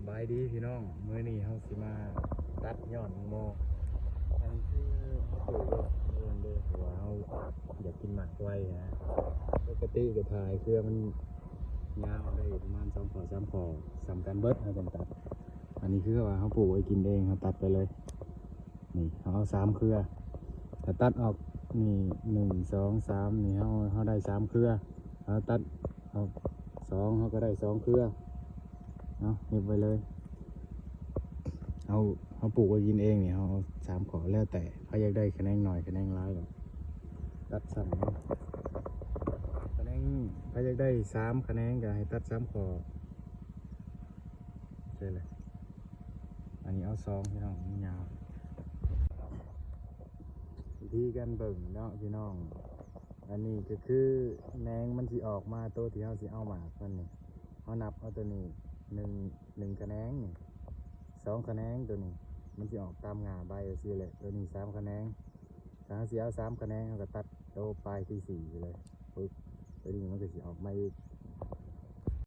ສະບາຍດີພີ່ນ້ອງ, ມື້ນີ້ເຮົາຊິມາຕັດຍອດໝາກໂມ. ອັນນີ້ຄືເຮົາປູກເດ້ ເດີ ເພາະວ່າເຮົາຢາກກິນໝາກໄວນະ. ປົກກະຕິກໍຖ້າໃຫ້ເຄືອມັນຍາວໄດ້ປະມານສອງຂໍ້ສາມຂໍ້ ສ່ຳກັນເບິດ ເຮົາຈັ່ງຕັດ. ອັນນີ້ຄືວ່າເຮົາປູກໄວ້ກິນເອງ ເຮົາຕັດໄປເລີຍ. ນີ້ເຮົາເອົາສາມເຄືອ ຖ້າຕັດອອກນີ້ ໜຶ່ງ ສອງ ສາມ ນີ້ເຮົາ ເຮົາໄດ້ສາມເຄືອ. ເຮົາຕັດອອກສອງ ເຮົາກໍໄດ້ສອງເຄືອ. ເອົາເກັບໄວ້ເລີຍ. ເຮົາ ເຮົາປູກໄວ້ກິນເອງນີ້ ເຮົາເອົາສາມຂໍ້ ແລ້ວແຕ່ໃຜຢາກໄດ້ຂະແໜງໜ້ອຍຂະແໜງຫຼາຍກໍຕັດສ່ຳເນາະ. ຂະແໜງ ໃຜຢາກໄດ້ສາມຂະແໜງກໍໃຫ້ຕັດສາມຂໍ້. ໂອເຄເລີຍ. ອັນນີ້ເອົາສອງພີ່ນ້ອງ ມັນຍາວ. ວິທີການເບິ່ງເນາະພີ່ນ້ອງ, ອັນນີ້ກໍຄືແໜງມັນຊິອອກມາ ໂຕທີ່ເຮົາຊິເອົາໝາກມັນນີ້ ເຮົານັບເອົາໂຕນີ້ ໜຶ່ງ ໜຶ່ງຂະແໜງນີ້ ສອງຂະແໜງ ໂຕນີ້ມັນຊິອອກຕາມງ່າໃບຈັ່ງຊີ້ແຫຼະ. ໂຕນີ້ສາມຂະແໜງ, ຖ້າເຮົາຊິເອົາສາມຂະແໜງ ເຮົາກໍຕັດໂຕປາຍທີສີ່ໄປເລີຍ. ປຶບ ໂຕນີ້ມັນກໍຊິອອກມາອີກ